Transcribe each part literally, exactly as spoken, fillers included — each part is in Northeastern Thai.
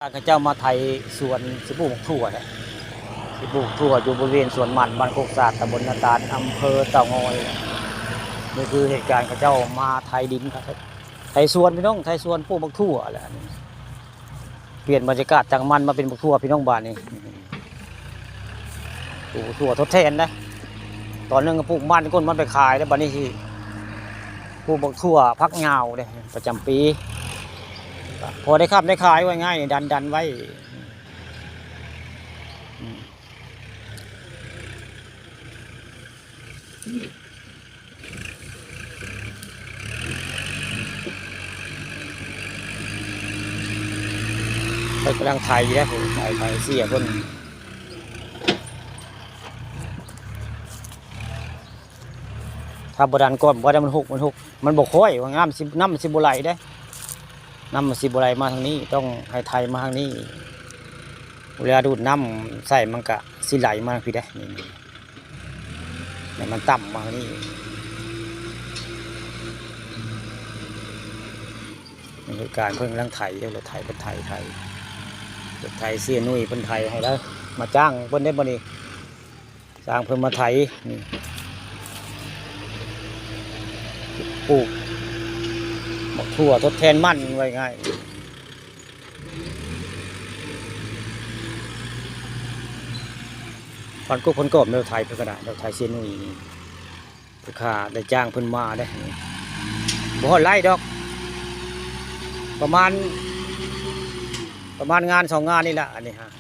เขาเจ้ามาไถสวนสิปลูกบักถั่วเนี่ย สิปลูกบักถั่วอยู่บริเวณสวนมันบ้านโคกสาด ตำบลนาตาล อำเภอเต่างอย นี่คือเหตุการณ์เขาเจ้ามาไถดินครับ ไถสวนพี่น้อง ไถสวนปลูกบักถั่วแหละ เปลี่ยนบรรยากาศจากมันมาเป็นบักถั่วพี่น้องบ้านนี้ ปลูกบักถั่วทดแทนนะ ตอนหนึ่งก็ปลูกมัน ก้นมันไปขาย แล้วบัดนี้สิปลูกบักถั่วผักยาวเด้ ประจำปี พอได้ค้ำได้ขาย ว่าง่ายนี่ ดันดันไว้ อืม เพิ่นกำลังไถอยู่นะ ผมไถ ไถเสียเพิ่น ถ้าบ่ดันก่อน บ่ได้ มันหก มันหก มันบ่ค่อย ว่าน้ำสิ น้ำมันสิบ่ไหลเด้ น้ำมันสิบ่ไหลมาทางนี้ ต้องให้ไถมาทางนี้ เวลาดูดน้ำใส่มันก็สิไหลมาทางพี้เด้ นี่ นี่ ให้มันต่ำมาทางนี้ นี่คือการเพิ่นกำลังไถเด้อ รถไถ รถไถ ไถ รถไถเสียหนุ่ยเพิ่นไถให้แล้ว มาจ้างเพิ่นได้บ่นี่ จ้างเพิ่นมาไถ นี่ ปลูกบักถั่วทดแทนมัน ว่าง่าย ผ่อนกุ๊กผ่อนกอบ รถไถเพิ่นก็ได้ รถไถเสียหนุ่ยนี่ ลูกค้าได้จ้างเพิ่นมาเด้ นี่ บ่ฮอดไร่ดอก ประมาณ ประมาณงานสองงานนี่แหละ อันนี้ฮะ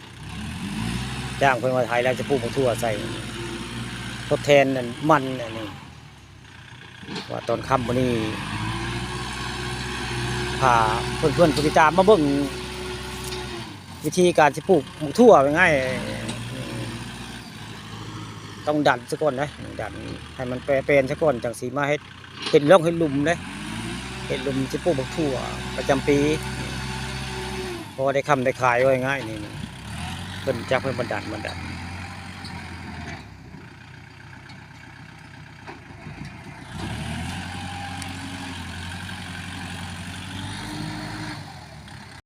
จ้างเพิ่นมาไถแล้วจะปลูกบักถั่วใส่ ทดแทนอันมันอันนี้ ว่าตอนค่ำมื้อนี้ พาเพื่อนๆผู้ติดตามมาเบิ่งวิธีการสิปลูกบักถั่ว ว่าง่าย ต้องดันซะก่อนนะ ดันให้มันแปร แปรนซะก่อน จังสิมาเฮ็ด เฮ็ดร่องเฮ็ดหลุมเด้ เฮ็ดหลุมสิปลูกบักถั่วประจำปี พอได้ค้ำได้ขาย ว่าง่ายนี่ เพิ่นจักเพิ่นมาดัน มาดัน